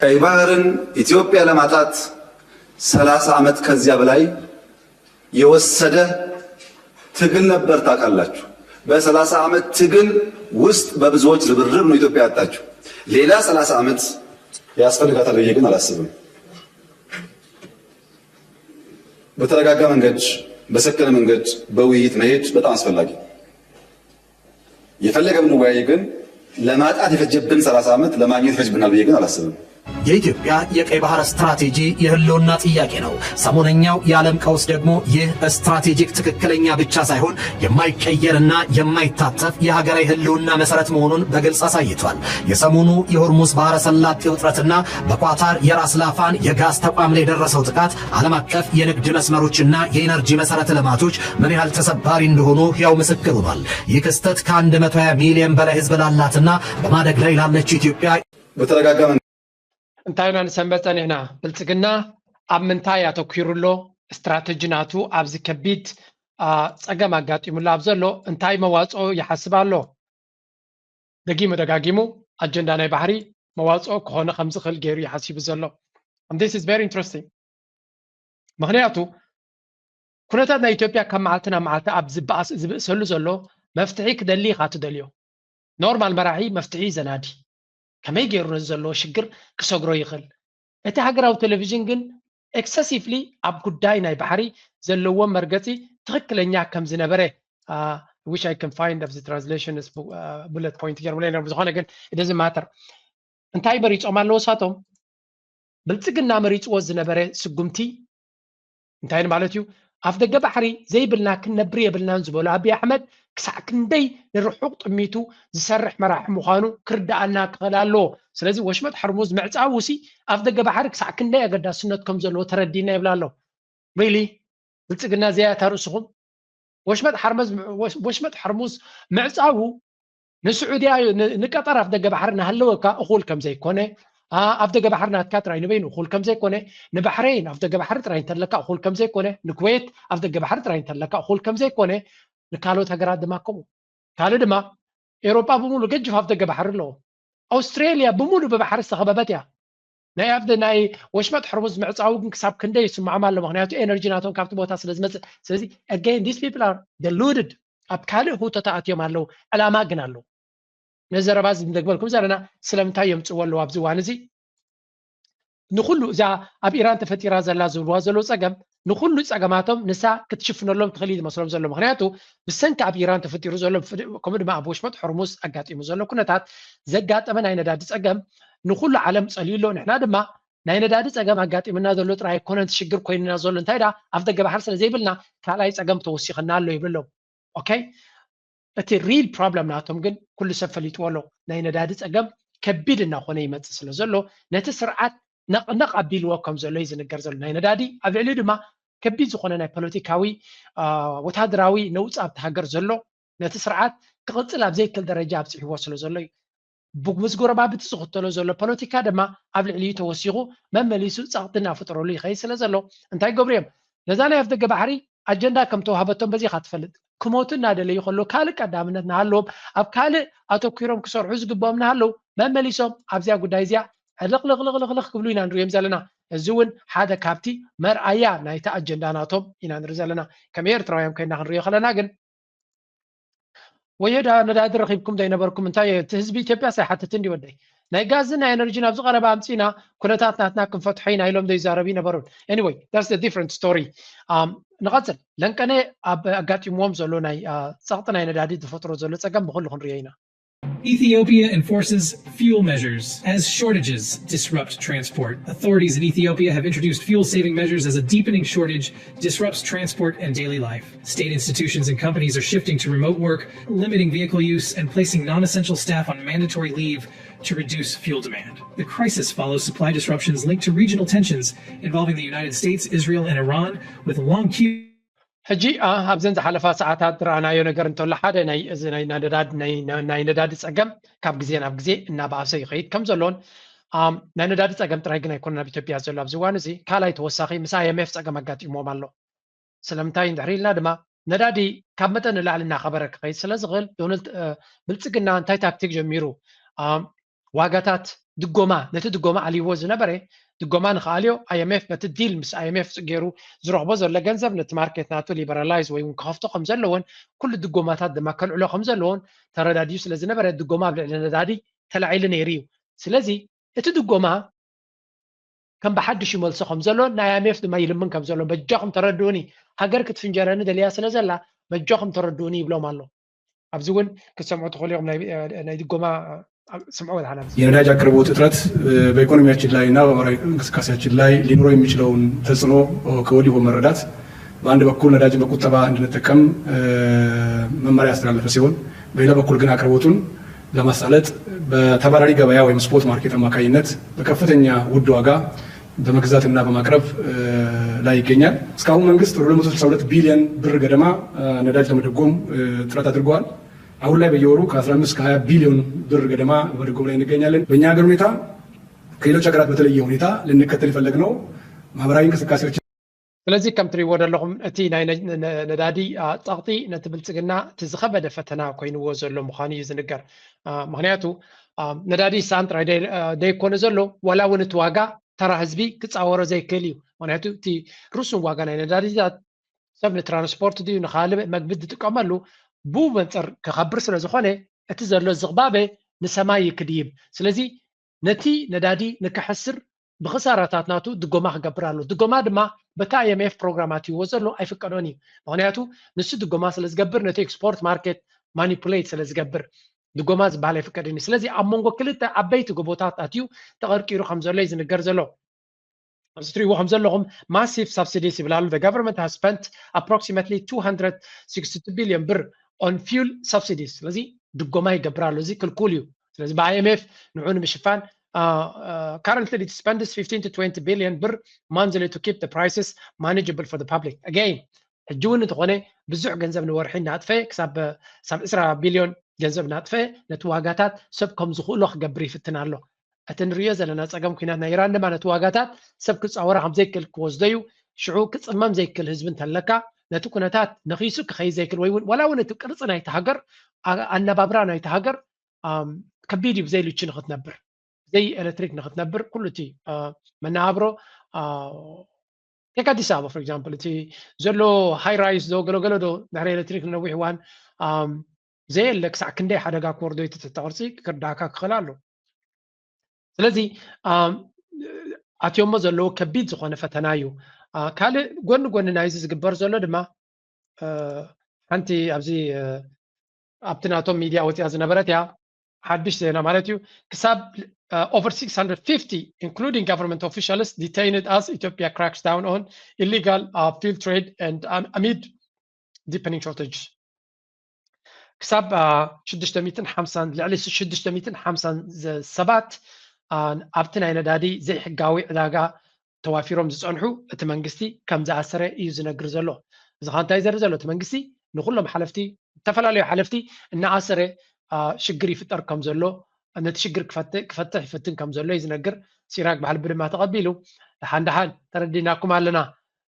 ቀይ ባህርን ኢትዮጵያ ለማጣት ሰላሳ ዓመት ከዚያ በላይ የወሰደ ትግል ነበር። ታውቃላችሁ፣ በሰላሳ ዓመት ትግል ውስጥ በብዙዎች ርብርብ ነው ኢትዮጵያ ያጣችው። ሌላ ሰላሳ ዓመት ያስፈልጋታል ብዬ ግን አላስብም። በተረጋጋ መንገድ፣ በሰከነ መንገድ በውይይት መሄድ በጣም አስፈላጊ። የፈለገ ብንወያይ ግን ለማጣት የፈጀብን ሰላሳ ዓመት ለማግኘት ይፈጅብናል ብዬ ግን አላስብም። የኢትዮጵያ የቀይ ባህር ስትራቴጂ የህልውና ጥያቄ ነው። ሰሞነኛው የዓለም ቀውስ ደግሞ ይህ ስትራቴጂክ ትክክለኛ ብቻ ሳይሆን የማይቀየርና የማይታጠፍ የሀገራዊ ህልውና መሰረት መሆኑን በግልጽ አሳይቷል። የሰሞኑ የሆርሙዝ ባህረ ሰላጤ ውጥረትና በኳታር የራስ ላፋን የጋዝ ተቋም ላይ የደረሰው ጥቃት ዓለም አቀፍ የንግድ መስመሮችና የኢነርጂ መሰረተ ልማቶች ምን ያህል ተሰባሪ እንደሆኑ ሕያው ምስክር ሆኗል። ይህ ክስተት ከ120 ሚሊዮን በላይ ህዝብ ላላትና በማደግ ላይ ላለችው ኢትዮጵያ በተረጋጋ እንታይ ኢና ንሰንበት ጸኒሕና? ብልጽግና ኣብ ምንታይ ኣተኲሩ ኣሎ? ስትራተጂ ናቱ ኣብዚ ከቢድ ጸገም ኣጋጢሙሉ ኣብ ዘሎ እንታይ መዋጽኦ ይሓስብ ኣሎ? ደጊሙ ደጋጊሙ ኣጀንዳ ናይ ባሕሪ መዋጽኦ ክኾነ ከም ዝኽእል ገይሩ ይሓሲቡ ዘሎ። This is very interesting። ምኽንያቱ ኩነታት ናይ ኢትዮጵያ ካብ መዓልቲ ናብ መዓልቲ ኣብ ዝበኣስ ዝብእሰሉ ዘሎ መፍትሒ ክደሊ ኢኻ ትደልዮ። ኖርማል መራሒ መፍትሒ ዘናዲ ከመይ ገይሩ ነዚ ዘለዎ ሽግር ክሰግሮ ይኽእል። እቲ ሃገራዊ ቴሌቪዥን ግን ኤክሰሲቭሊ ኣብ ጉዳይ ናይ ባሕሪ ዘለዎ መርገፂ ትኽክለኛ ከም ዝነበረ which I can find of the translation bullet point ገይሮምለይ ነሩ። ዝኾነ ግን it doesn't matter። እንታይ መሪፆም ኣለዎ እሳቶም? ብልፅግና መሪፅዎ ዝነበረ ስጉምቲ እንታይ ማለት እዩ? ኣፍ ደገ ባሕሪ ዘይብልና ክንነብር የብልናን ዝበሉ ኣብይ ኣሕመድ ክሳዕ ክንደይ ንርሑቕ ጥሚቱ ዝሰርሕ መራሒ ምዃኑ ክርዳኣና ክኽእል ኣለዎ። ስለዚ ወሽመጥ ሕርሙዝ ምዕፃውሲ ኣፍ ደገ ባሕሪ ክሳዕ ክንደይ ኣገዳስነት ከም ዘለዎ ተረዲና ይብል ኣሎ። ሪሊ ብልፅግና ዘያታ ርእስኹም ወሽመጥ ሓርመዝ ወሽመጥ ሕርሙዝ ምዕፃዉ ንስዑድያ ንቀጠር ኣፍ ደገ ባሕሪ ናሃለወካ እኹል ከም ዘይኮነ፣ ኣፍ ደገ ባሕሪ ናትካ ጥራይ ንበይኑ እኹል ከም ዘይኮነ፣ ንባሕረይን ኣፍ ደገ ባሕሪ ጥራይ እንተለካ እኹል ከም ዘይኮነ፣ ንኩዌት ኣፍ ደገ ባሕሪ ጥራይ እንተለካ እኹል ከም ዘይኮነ፣ ንካልኦት ሃገራት ድማ ከምኡ። ካልእ ድማ ኤውሮጳ ብምሉእ ገጅፍ ኣፍ ደገ ባሕሪ ኣለዎ። ኣውስትሬልያ ብምሉእ ብባሕሪ ዝተኸበበት እያ። ናይ ኣብ ናይ ወሽመጥ ሕርሙዝ ምዕፃው ግን ክሳብ ክንደይ ይስምዖም ኣሎ። ምክንያቱ ኤነርጂ ናቶም ካብቲ ቦታ ስለ ዝመፅእ። ስለዚ again these people are deluded። ኣብ ካልእ ህውተታ ኣትዮም ኣለዉ። ዕላማ ግን ኣለዉ። ነዚ ዘረባ እዚ ንደግመልኩም ዘለና ስለምንታይ የምፅዎ ኣለዉ ኣብዚ እዋን እዚ? ንኩሉ እዛ ኣብ ኢራን ተፈጢራ ዘላ ዝብልዋ ዘለዉ ፀገም ንኩሉ ፀገማቶም ንሳ ክትሽፍነሎም ትኽእል እዩ ዝመስሎም ዘሎ። ምክንያቱ ብሰንኪ ኣብ ኢራን ተፈጢሩ ዘሎ ከምኡ ድማ ኣብ ወሽመጥ ሕርሙዝ ኣጋጢሙ ዘሎ ኩነታት ዘጋጠመ ናይ ነዳዲ ፀገም ንኩሉ ዓለም ፀልዩ ኣሎ። ንሕና ድማ ናይ ነዳዲ ፀገም ኣጋጢምና ዘሎ ጥራይ ኣይኮነን ሽግር ኮይንና ዘሎ እንታይ ዳ ኣፍ ደገ ባሕሪ ስለ ዘይብልና ካልኣይ ፀገም ተወሲኽና ኣሎ ይብሎም። ኦኬ እቲ ሪል ፕሮብለም ናቶም ግን ኩሉ ሰብ ፈሊጥዎ ኣሎ። ናይ ነዳዲ ፀገም ከቢድ እናኾነ ይመፅእ ስለ ዘሎ ነቲ ስርዓት ነቕነቕ ኣቢልዎ ከም ዘሎ እዩ ዝንገር ዘሎ። ናይ ነዳዲ ኣብ ልዕሊኡ ድማ ከቢድ ዝኾነ ናይ ፖለቲካዊ ወታደራዊ ነውፂ ኣብቲ ሃገር ዘሎ ነቲ ስርዓት ክቕፅል ኣብ ዘይክል ደረጃ ኣብፅሕዎ ስለ ዘሎ እዩ። ምስ ጎረባብቲ ዝኽተሎ ዘሎ ፖለቲካ ድማ ኣብ ልዕሊኡ ተወሲኹ መመሊሱ ፀቕጢ እናፈጠረሉ ይኸይድ ስለ ዘሎ እንታይ ገብሩ እዮም ነዛ ናይ ኣፍደገ ባሕሪ ኣጀንዳ ከም ተዋህበቶም በዚኻ ትፈልጥ። ክሞቱ እናደለዩ ከሎ ካልእ ቀዳምነት እናሃለዎም ኣብ ካልእ ኣተኲሮም ክሰርሑ ዝግብኦም እናሃለዉ መመሊሶም ኣብዚኣ ጉዳይ እዚኣ ሕልቕልቕልቕልቕ ክብሉ ኢና ንሪኦም ዘለና። እዚ እውን ሓደ ካብቲ መርኣያ ናይቲ ኣጀንዳ ናቶም ኢና ንርኢ ዘለና። ከም ኤርትራውያን ኮይና ክንሪኦ ከለና ግን ወዮ ዳ ነዳዲ ረኺብኩም ዘይነበርኩም እንታይ እቲ ህዝቢ ኢትዮጵያ ሳይሓትት እንዲ ወደይ ናይ ጋዝን ናይ ኤነርጂን ኣብዚ ቀረባ ኣምፂና ኩነታት ናትና ክንፈትሖ ኢና ኢሎም ዘይዛረቡ ይነበሩን anyway that's different story። ንቐፅል ለንቀነ ኣብ ኣጋጢምዎም ዘሎ ናይ ፀቕጢ ናይ ነዳዲ ዝፈጥሮ ዘሎ ፀገም ብኩሉ ክንሪኦ ኢና። Ethiopia enforces fuel measures as shortages disrupt transport. Authorities in Ethiopia have introduced fuel saving measures as a deepening shortage disrupts transport and daily life. State institutions and companies are shifting to remote work, limiting vehicle use, and placing non essential staff on mandatory leave to reduce fuel demand. The crisis follows supply disruptions linked to regional tensions involving the United States, Israel, and Iran, with long queues. ሕጂ ኣብዘን ዝሓለፋ ሰዓታት ዝረኣናዮ ነገር እንተሎ ሓደ ናይ እዚ ናይ ነዳድ ናይ ነዳዲ ፀገም ካብ ግዜ ናብ ግዜ እናባእሰ ይኸይድ ከም ዘሎን ናይ ነዳዲ ፀገም ጥራይ ግን ኣይኮነን ኣብ ኢትዮጵያ ዘሎ ኣብዚ እዋን እዚ ካልኣይ ተወሳኺ ምስ IMF ፀገም ኣጋጢምዎም ኣሎ። ስለምንታይ እንድሕር ኢልና ድማ ነዳዲ ካብ መጠን ንላዕሊ እናኸበረ ክኸይድ ስለ ዝኽእል ዶናልድ ብልፅግና እንታይ ታክቲክ ጀሚሩ ዋጋታት ድጎማ፣ ነቲ ድጎማ ኣልይዎ ዝነበረ ድጎማ ንክኣልዮ፣ ኣይ ኤም ኤፍ በቲ ዲል ምስ ኣይ ኤም ኤፍ ገይሩ ዝረኽቦ ዘሎ ገንዘብ ነቲ ማርኬት ናቱ ሊበራላይዝ ወይ እውን ክኸፍቶ ከም ዘለዎን ኩሉ ድጎማታት ድማ ከልዕሎ ከም ዘለዎን ተረዳዲኡ ስለ ዝነበረ፣ ድጎማ ኣብ ልዕሊ ነዳዲ ተላዒሉ ነይሩ እዩ። ስለዚ እቲ ድጎማ ከም ብሓድሽ ይመልሶ ከም ዘሎ ናይ ኣይ ኤም ኤፍ ድማ ይልምን ከም ዘሎ፣ በጃኹም ተረድኡኒ፣ ሃገር ክትፍንጀረኒ ደልያ ስለ ዘላ በጃኹም ተረድኡኒ ይብሎም ኣሎ። ኣብዚ እውን ክትሰምዑ ትኽእሉ ኢኹም። ናይ ድጎማ ስምዑ። የነዳጅ አቅርቦት እጥረት በኢኮኖሚያችን ላይ እና በማህበራዊ እንቅስቃሴያችን ላይ ሊኖረው የሚችለውን ተጽዕኖ ከወዲሁ በመረዳት በአንድ በኩል ነዳጅን በቁጠባ እንድንጠቀም መመሪያ ያስተላለፈ ሲሆን፣ በሌላ በኩል ግን አቅርቦቱን ለማሳለጥ በተባራሪ ገበያ ወይም ስፖት ማርኬት አማካኝነት በከፍተኛ ውድ ዋጋ በመግዛትና በማቅረብ ላይ ይገኛል። እስካሁን መንግስት ወደ ሁለት መቶ ስልሳ ሁለት ቢሊዮን ብር ገደማ ነዳጅ ለመደጎም ጥረት አድርጓል። አሁን ላይ በየወሩ ከአስራ አምስት እስከ ሃያ ቢሊዮን ብር ገደማ በመደጎም ላይ እንገኛለን። በእኛ ሀገር ሁኔታ ከሌሎች ሀገራት በተለየ ሁኔታ ልንከተል የፈለግነው ማህበራዊ እንቅስቃሴዎች ስለዚ ከም ትሪእዎ ዘለኹም እቲ ናይ ነዳዲ ፀቕጢ ነቲ ብልፅግና እቲ ዝኸበደ ፈተና ኮይንዎ ዘሎ ምዃኑ እዩ ዝንገር። ምክንያቱ ነዳዲ ይሰኣን ጥራይ ዘይኮነ ዘሎ፣ ዋላ እውን እቲ ዋጋ ተራ ህዝቢ ክፃወሮ ዘይክእል እዩ። ምክንያቱ እቲ ርሱን ዋጋ ናይ ነዳዲታት ሰብ ንትራንስፖርት ድዩ ንካልእ መግቢ ዝጥቀመሉ ብኡ መንፅር ክኸብር ስለ ዝኾነ እቲ ዘሎ ዝቕባበ ንሰማይ እዩ ክድይብ። ስለዚ ነቲ ነዳዲ ንክሕስር ብክሳራታት ናቱ ድጎማ ክገብር ኣሎ። ድጎማ ድማ በቲ ኣይ ኤም ኤፍ ፕሮግራም ኣትይዎ ዘሎ ኣይፍቀዶን እዩ። ምክንያቱ ንሱ ድጎማ ስለ ዝገብር ነቲ ኤክስፖርት ማርኬት ማኒፑሌት ስለ ዝገብር ድጎማ ዝበሃል ኣይፍቀድን እዩ። ስለዚ ኣብ መንጎ ክልተ ዓበይቲ ጎቦታት ኣትዩ ተቐርቂሩ ከም ዘሎ እዩ ዝንገር ዘሎ። ኣብዚ ትሪእዎ ከም ዘለኹም ማሲቭ ሳብሲዲስ ይብል ኣሎ። The government has spent approximately two hundred sixty-two billion ብር on fuel subsidies። ስለዚ ድጎማ ይገብር ኣሎ። እዚ ክልኩል እዩ። ስለዚ ብ ኣይ ኤም ኤፍ ንዑ ንምሽፋን currently it spends fifteen to twenty billion ብር monthly to keep the prices manageable for the public. Again ሕጂ እውን እንተኾነ ብዙሕ ገንዘብ ንወርሒ እናጥፈ ክሳብ ሳብ ዕስራ ቢልዮን ገንዘብ እናጥፈ ነቲ ዋጋታት ሰብ ከም ዝኽእሎ ክገብር ይፍትን ኣሎ። እቲ ንሪኦ ዘለና ፀገም ኩናት ናይ ኢራን ድማ ነቲ ዋጋታት ሰብ ክፃወራ ከም ዘይክእል ክወስዶ እዩ። ሽዑ ክፅመም ዘይክእል ህዝቢ እንተለካ ነቲ ኩነታት ነኺሱ ክኸይድ ዘይክእል ወይ እውን ዋላ እውን እቲ ቅርፂ ናይቲ ሃገር ኣነባብራ ናይቲ ሃገር ከቢድ እዩ። ብዘይ ልቺ ንክትነብር ብዘይ ኤሌክትሪክ ንክትነብር ኩሉ እቲ መነባብሮ take ኣዲስ ኣበባ for example እቲ ዘሎ ሃይ ራይስ ዶ ገለገለ ዶ ድሕሪ ኤሌክትሪክ ንነዊሕ እዋን ዘየለ ክሳዕ ክንደይ ሓደጋ ክወርዶ እቲ ትሕተ ቅርፂ ክርዳእካ ክኽእል ኣሎ። ስለዚ ኣትዮሞ ዘለዎ ከቢድ ዝኾነ ፈተና እዩ። ካልእ ጎኒ ጎኒ ናይዚ ዝግበር ዘሎ ድማ ሓንቲ ኣብዚ ኣብቲ ናቶም ሚድያ ወፂኣ ዝነበረት እያ ሓድሽ ዜና ማለት እዩ። ክሳብ over six hundred fifty including government officials detained as Ethiopia cracks down on illegal fuel trade and amid deepening shortage። ክሳብ ሽዱሽተ ሚእትን ሓምሳን ልዕሊ ሽዱሽተ ሚእትን ሓምሳን ሰባት ኣብቲ ናይ ነዳዲ ዘይሕጋዊ ዕዳጋ ተዋፊሮም ዝፀንሑ እቲ መንግስቲ ከም ዝኣሰረ እዩ ዝነግር ዘሎ። እዚ ከዓ እንታይ ዘርኢ ዘሎ? እቲ መንግስቲ ንኩሎም ሓለፍቲ፣ ዝተፈላለዩ ሓለፍቲ እናኣሰረ ሽግር ይፍጠር ከም ዘሎ፣ ነቲ ሽግር ክፈትሕ ይፍትን ከም ዘሎ እዩ ዝነግር። ሲራክ ብልቢ ድማ ተቐቢሉ ደሓን ደሓን ተረዲናኩም ኣለና።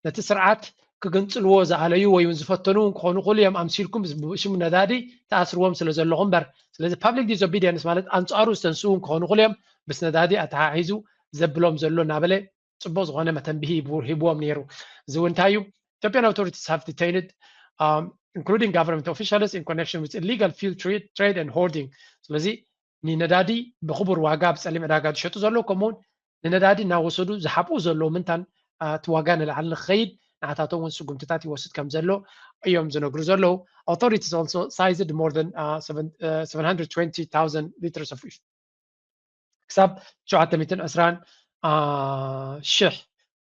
ነቲ ስርዓት ክግንፅልዎ ዝኣለዩ ወይ እውን ዝፈተኑ እውን ክኾኑ ይኽእሉ እዮም። ኣምሲልኩም ብሽም ነዳዲ ትኣስርዎም ስለ ዘለኹም እምበር። ስለዚ ፓብሊክ ዲስኦቢዲየንስ ማለት ኣንፃሩ ዝተንስኡ እውን ክኾኑ ይኽእሉ እዮም። ምስ ነዳዲ ኣተሓሒዙ ዘብሎም ዘሎ እናበለ ፅቡቅ ዝኾነ መተንብሂ ሂብዎም ነይሩ። እዚ እውን እንታይ እዩ? Ethiopian authorities have detained including government officials in connection with illegal fuel trade and hoarding። ስለዚ ንነዳዲ ብክቡር ዋጋ ብፀሊም ዕዳጋ ዝሸጡ ዘለዉ ከምኡውን ንነዳዲ እናወሰዱ ዝሓብኡ ዘለዉ ምንታን እቲ ዋጋ ንላዕሊ ንክኸይድ ንዓታቶም እውን ስጉምትታት ይወስድ ከም ዘሎ እዮም ዝነግሩ ዘለዉ። Authorities also seized more than seven hundred twenty thousand liters of ክሳብ ትሽዓተ ሚእትን ዕስራን ሽሕ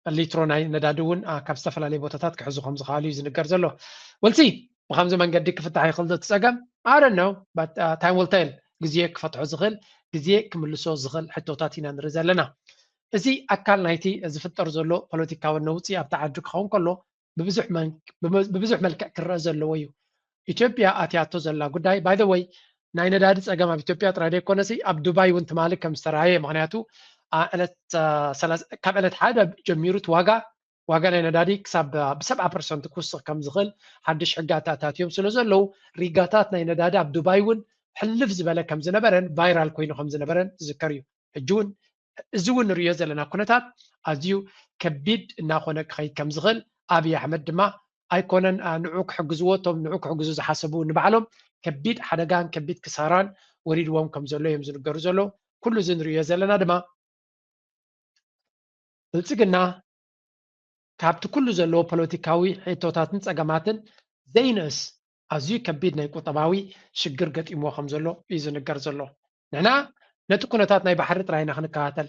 ሊትሮ ናይ ነዳዲ እውን ካብ ዝተፈላለዩ ቦታታት ክሕዙ ከም ዝኽኣሉ እዩ ዝንገር ዘሎ። ወልሲ ብከምዚ መንገዲ ክፍታሕ ይኽእል ዶ እቲ ፀገም? I don't know but time will tell። ግዜ ክፈትሖ ዝኽእል ግዜ ክምልሶ ዝኽእል ሕቶታት ኢና ንርኢ ዘለና። እዚ ኣካል ናይቲ ዝፍጠር ዘሎ ፖለቲካዊ ነውፂ ኣብቲ ዓዲ ክኸውን ከሎ ብብዙሕ መልክዕ ክረአ ዘለዎ እዩ። ኢትዮጵያ ኣትያቶ ዘላ ጉዳይ by the way ናይ ነዳዲ ፀገም ኣብ ኢትዮጵያ ጥራይ ዘይኮነሲ ኣብ ዱባይ እውን ትማሊ ከም ዝተረኣየ፣ ምክንያቱ ካብ ዕለት ሓደ ጀሚሩ እቲ ዋጋ ዋጋ ናይ ነዳዲ ክሳብ ብሰብዓ ፐርሰንት ክውስኽ ከም ዝኽእል ሓድሽ ሕጊ ኣተኣታትዮም ስለ ዘለዉ ሪጋታት ናይ ነዳዲ ኣብ ዱባይ እውን ሕልፍ ዝበለ ከም ዝነበረን ቫይራል ኮይኑ ከም ዝነበረን ዝዝከር እዩ። ሕጂ እውን እዚ እውን ንሪኦ ዘለና ኩነታት ኣዝዩ ከቢድ እናኾነ ክኸይድ ከም ዝኽእል ኣብይ ኣሕመድ ድማ ኣይኮነን ንዑ ክሕግዝዎ እቶም ንዑ ክሕግዙ ዝሓሰቡ ንባዕሎም ከቢድ ሓደጋን ከቢድ ክሳራን ወሪድዎም ከም ዘሎ እዮም ዝንገሩ ዘለዉ። ኩሉ እዚ ንሪኦ ዘለና ድማ ብልፅግና ካብቲ ኩሉ ዘለዎ ፖለቲካዊ ሕቶታትን ፀገማትን ዘይንእስ ኣዝዩ ከቢድ ናይ ቁጠባዊ ሽግር ገጢምዎ ከም ዘሎ እዩ ዝንገር ዘሎ። ንሕና ነቲ ኩነታት ናይ ባሕሪ ጥራይ ኢና ክንከታተል።